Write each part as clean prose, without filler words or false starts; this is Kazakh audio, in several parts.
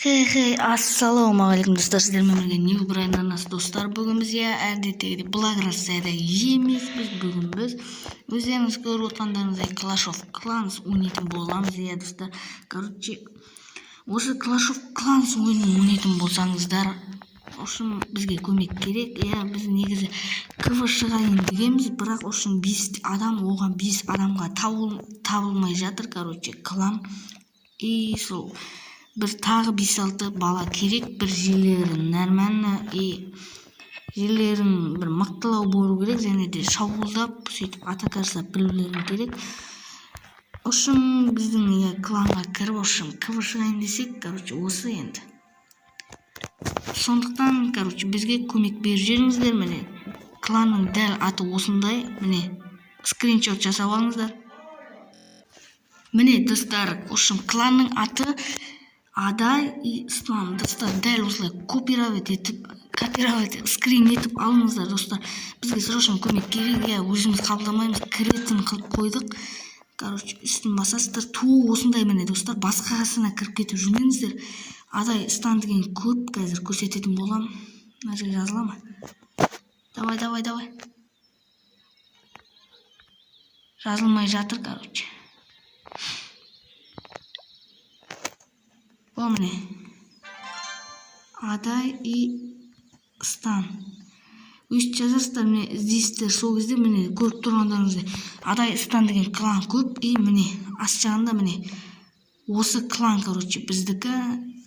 Хей, ассалаумағалейкум, достар! Сіздермен бірге Нью Брайан арнасы. Достар, бүгін біз, иә, әдеттегідей Блак Россияда емеспіз. Бүгін біз, өздеріңіз көріп отырғандарыңыздай, Clash of Clans ойнайтын боламыз. Иә, достар, короче, осы Clash of Clans ойынын ойнайтын болсаңыздар, в общем, бізге көмек керек. Иә, біз негізі КВ шығайын дегенбіз, бірақ, в общем, бес адам, оған бес адамға табылмай жатыр, короче, клан. И сол бір тағы бес алты бала керек. Бір жерлері нормально и жерлерің бір мықтылау болу керек және де шабуылдап, сөйтіп атака жасап білулерің керек. В общем, біздің, иә, кланға кіріп, в общем, КВ шығайын десек, короче, осы енді. Сондықтан, короче, бізге көмек беріп жіберіңіздер. Міне, кланның дәл аты осындай. Міне, скриншот жасап алыңыздар. Міне, достар, в общем, кланның аты Адай и Ислам. Достар, дәл осылай копировать етіп, копировать, скрин етіп алыңыздар. Достар, бізге срочно көмек керек. Иә, өзіміз қабылдамаймыз, кіретін қылып қойдық. Короче, үстін басасыздар, ту осындай. Міне, достар, басқасына кіріп кетіп жүрмеңіздер. Адай Стан деген көп, қазір көрсететін боламын. Мына жерге жазыла ма? Давай, давай, давай, жазылмай жатыр, короче. О, міне, Адай и Стан, өйстіп жазасыздар. Міне, іздейсіздер. Сол кезде, міне, көріп тұрғандарыңыздай, Адай Стан деген клан көп. И міне, ас жағында, міне, осы клан, короче, біздікі.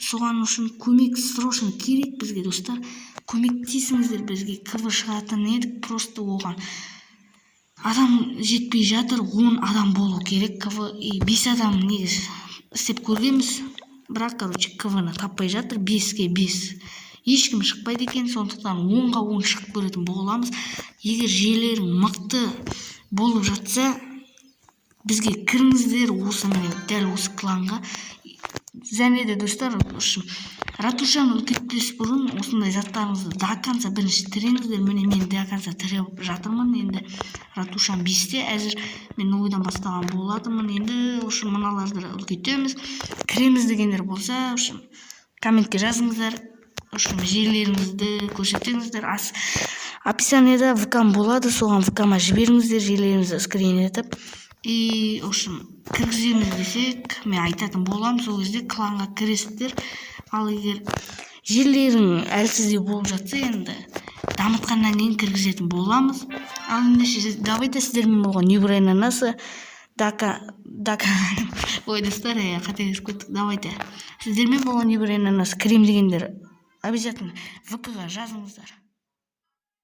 Соған үшін көмек срочно керек бізге. Достар, көмектесіңіздер бізге. КВ шығатын едік, просто оған адам жетпей жатыр. 10 адам болу керек КВ. И бес адам негізі істеп көргенбіз, бірақ, короче, КВ-ны таппай жатыр. 5-ке 5 ешкім шықпайды екен. Сондықтан 10-ға 10 шығып көретін боламыз. Егер жерлерің мықты болып жатса, бізге кіріңіздер осы, міне, дәл осы кланға. Және де, достар, в общем, ратушаны үлкейтпес бұрын осындай заттарыңызды до конца бірінші тіреңіздер. Міне, мен до конца тіреп жатырмын. Енді ратушам 5-те әзір, мен новыйдан бастаған болатынмын. Енді, в общем, мыналарды үлкейтеміз. Кіреміз дегендер болса, в общем, комментке жазыңыздар. В общем, жерлеріңізді көрсетіңіздер. Описаниеда ВК болады, соған ВК-ма жіберіңіздер жерлеріңізді скрин етіп. И, в общем, кіргіземіз десек, мен айтатын боламын, сол кезде кланға кіресіздер. Ал егер жерлерің әлсіздеу болып жатса, енді дамытқаннан кейін кіргізетін боламыз. Ал ендеше, давайте, сіздермен болған Нью арнасы. Дака, дака, ой, достар, иә, қателесіп кеттік. Давайте, сіздермен болған Нью арнасы. Кірем дегендер обязательно ВК-ға жазыңыздар.